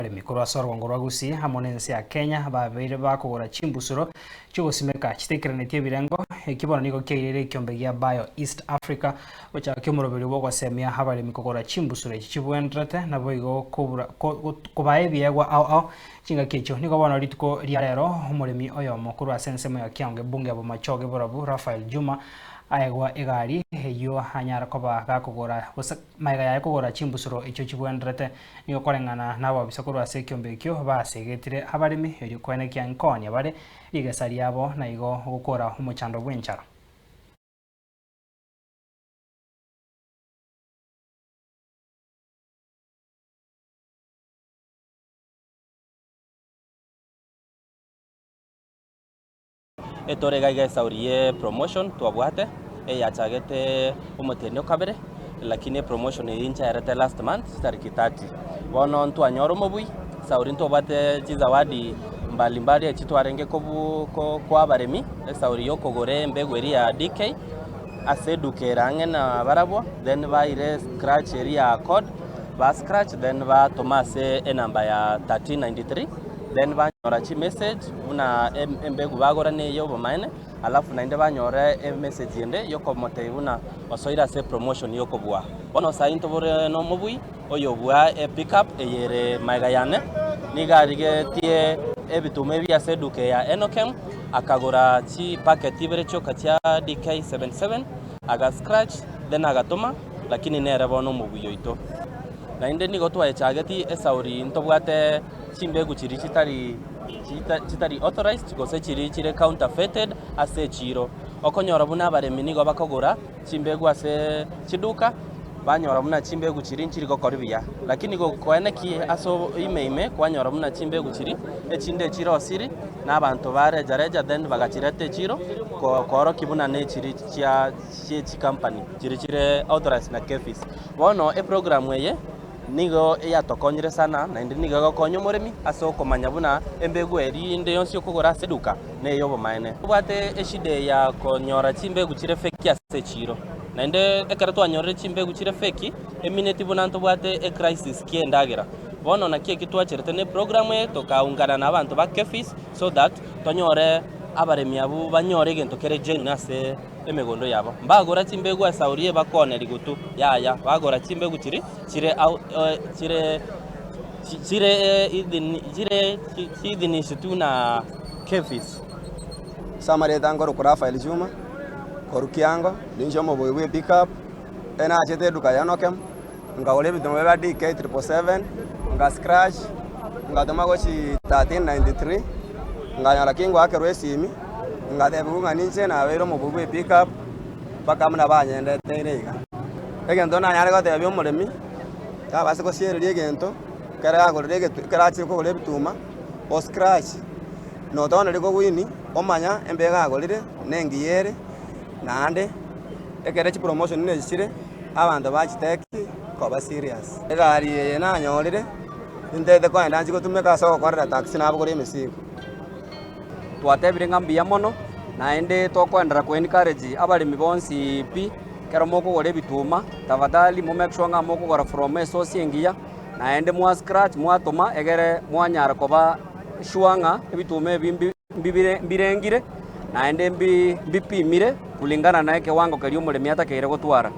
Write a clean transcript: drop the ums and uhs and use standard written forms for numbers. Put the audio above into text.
Abaremi korwa ase orogongo rwa Gusii amo nense ya Kenya babeire bakogora chimbusuro chi'ogosimeka chitaikeranetie ebirengo, ekio bono nigo kiaireire ekiombe gia Bio East Africa gochaka omoroberio bw'ogosemia abaremi kogora chimbusuro echi chibwenderete naboigo kobaa ebiegwa ao ao chingaki echio. Nigo bono rituko ria rero omoremi oyomo korwa ase ensemo ya Kiango ebunge ya Bomachoge Borabu Raphael Juma aegwa egari eyio anyare koba gakogora gose Magega yaye kogora chimbusuro echio chibwenderete, nigo koreng'ana nababisa korwa ase ekiombe ekio basegetire abaremi, erio koenekia nkoonia bare rigesa riabo, na igo gokora omochando bw'enchara. Etore iga iga esauri ye promotion twabwate, eyachagete omotienyi o kabere, lakini epromotion eyio inchaerete last month chitariki 30. Bono ntwanyora omobui, esauri ntobwate chizawadi mbali mbali echi twarenge kobu ko koa abaremi, esauri ya okogora embegu eria ya DK, ase eduka ere ang'e na barabwo, then baire scratch eria ya code, ba scratch then batoma ase enamba ya 1393. Then banyora chimessage buna embegu bagora neye obomaene, alafu naende banyora emessage ende yokomotebia buna osoire ase epromotion yokobua. Bono sai ntobore nomobui oyobua epickup eye ere magega yane, nigo arigetie ebituma ebi ase eduka eye ya Enokem, akagora chipacket ibere chioka chia DK77, aga scratch then agatoma, lakini nere bono omobui oito. Naende nigo twaechageti esauri ntobwate. Chimbegu chiria chitari chitari authorized gose chiria chire counterfeited ase echiiro. Okonyora buna abaremi nigo bakogora chimbegu ase chiduka, banyora buna chimbegu chiria nchiri gokori buya. Lakini gokoenekia ase ime ime kwanyora buna chimbegu chiria echinde echirosiri na abanto ba reja reja then bagachireta echiiro koorokia buna nechiri chia chie chicompany chiria chire authorized na KEPHIS. Bono eprogram eye. Nigo yatokonyire sana, naende nigo egokonya omoremi ase okomanya buna embegu eria ende yonsi okogora ase eduka ney'obomaene. Tobwate eshida eye ya konyora chimbegu chire feki ase echiiro, naende ekero twanyorire chimbegu chire feki, emineti buna ntobwate ecrisis ki'endagera. Bono naki eki twacherete ne eprogram eye tokaungana na abanto ba KEPHIS so that tonyore abaremi abwo banyore egento kere genuine ase emegondo yabo. Mbagora chimbegu ase oria ebakone rigutu, yaya, bagora chimbegu chiria chire au chire chire idhini chire chiidhinishitwe na KEPHIS. Ase amareta nkorokwa Raphael Juma, korwa Kiango, ninche omoboyi bwe epickup, ekero nachete eduka ya Enokem, nkagora ebituma bia DK 777, nga scratch, ngatoma gochia 1393, nkanyora ki ngoakerwa esimi, ngatebiwa ng'a ninche nabeire omoboyi bwe epickup, mpaka buna banyendeteire iga. Egento nanyare gotebia omoremi, tabasa gosiereria egento, ekero agorire egetu ekero achire kogora ebituma, o scratch, notooneri kowini, omanya embego agorire, na engiya ere, naende ekere chipromotion buna echi chire. Abanto bachiteki koba serious. Egari eye nanyorire, nintagete kogenda nchie gotumeka ase ogokorera taxi nabogore emesigo. Twatebire ng'a mbuya mono, naende tokoenderera ko encourage abaremi bonsi pi, ekero mokogora ebituma, tafadhali mo make sure ng'a mokogora from esource engiya, naende mwa scratch mwatoma egere mwanyara koba sure ng'a ebituma ebi mbi mbibire mbirengire, naende mbi mbipimire kulingana na ekewango keria omoremi atakeire gotwara.